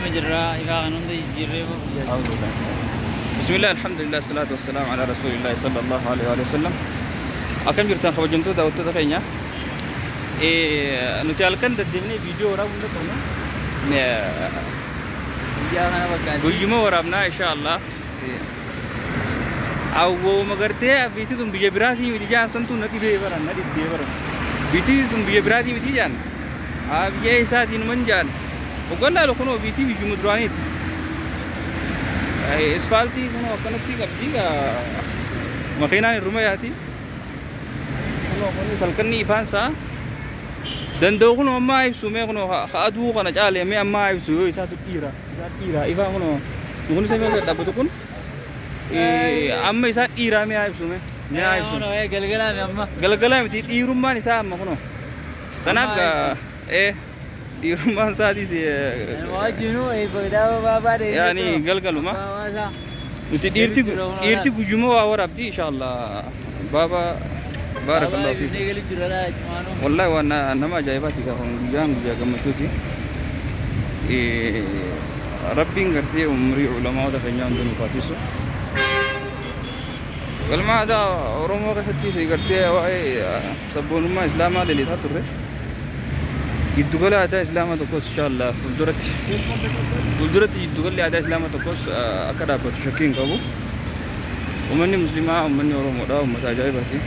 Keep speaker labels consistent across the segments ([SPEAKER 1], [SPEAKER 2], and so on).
[SPEAKER 1] Deema jirra ifaa kan hunda jijjiirree guyyaa.
[SPEAKER 2] Bismillah, alhamdulillah, salaatu wassalaam ala rasuulillah sallallahu alaihi wa sallam. Akkam jirtan kabajamtoota daawwattoota keenya? Nuti halkan deddeebinee viidiyoo waraabuu hin dandeenyu.
[SPEAKER 1] Guyyaa kana bakka
[SPEAKER 2] Guyyuma waraabnaa insha Allah. Awwooma gartee biitti tun biyya biraatii miti jaan santuu na dhibee baran na dhibdee baran. Biitti tun biyya biraatii miti jaan. Haa biyya isaatiin numan jaan. Hoggan laalu kunoo biitti biyyuma duraaniiti. Isfaaltii kunoo akkanatti qabdi makiinaan irruma yaati. Kunoo kunis halkanni ifaan isaa danda'u kunoo ammaa ibsu mee kunoo ka aduu kana caale mee ammaa ibsu yoo isaatu dhiira. Isaa dhiiraa ifaa kunoo mukni samii keessa dhaabbatu kun amma isaa dhiiraa mee haa ibsu mee mee haa ibsu.
[SPEAKER 1] Galgalaa mi amma.
[SPEAKER 2] Galgalaa miti dhiirummaan isaa amma kunoo. Kanaaf
[SPEAKER 1] Amma haa
[SPEAKER 2] dhiirummaan isaatis
[SPEAKER 1] Waajjinuu kitaaba baabaa deemee.
[SPEAKER 2] Yaani galgaluma.
[SPEAKER 1] Hawaasaa.
[SPEAKER 2] Nuti dhiirti dhiirti guyyuma waa waraabdi inshallah. Baaba baarakallahu fiik.
[SPEAKER 1] Baabaa galu jira laa jechumaanuu.
[SPEAKER 2] Wallahi waan nama ajaa'ibaati gaafa guyyaan guyyaa gammachuuti. Rabbiin gartee umrii ulamaa'ota keenyaa hunda nuuf haa tiisu. Galma aadaa Oromoo keessattis gartee waa'ee sabboonummaa Islaamaa lalisaa turre. Giddugala aadaa Islaamaa tokkos inshallah fuulduratti fuulduratti giddugalli aadaa Islaamaa tokkos akka dhaabbatu shakkii hin qabu. Uummanni Muslimaa uummanni Oromoodha uummata ajaa'ibaati.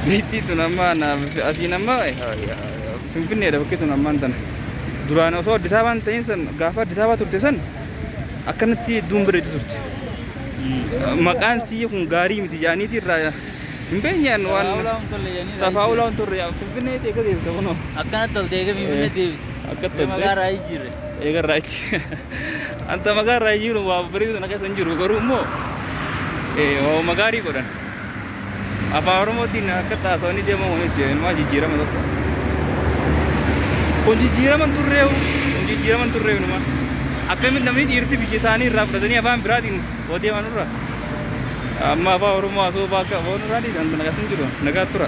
[SPEAKER 2] Biittii tun amma asiin amma Finfinneedha bakki tun ammaan tana. Duraan osoo Addis Ababaan hin ta'in san gaafa Addis Ababaa turte san akkanatti hedduun bareedu turte. Maqaan sii kun gaarii miti jaaniiti irraa hin beekne waan tafaa'ulaa hin turre Finfinnee eega deebite kunoo.
[SPEAKER 1] Akkanatti tolte eega Finfinnee deebite.
[SPEAKER 2] Akka tolte.
[SPEAKER 1] Maqaa irraa jijjiirre.
[SPEAKER 2] Eega irraa achi. Anta maqaa irraa jiru waa bareedu tana keessa hin jiru garuu immoo waa'uma gaarii godhan. Afaan Oromootiin akka haasawanii deeman kunis inumaa jijjiirama tokko. Kun jijjiirama hin turreewu. Kun jijjiirama hin turreewu inumaa. Akkamitti namni dhiirti biyya isaanii irraa fudhatanii afaan biraatiin oo deeman irraa. Amma afaan Oromoo haasawuu bakka boonu irraa dhiisan nagas hin jiru. Nagaa tura.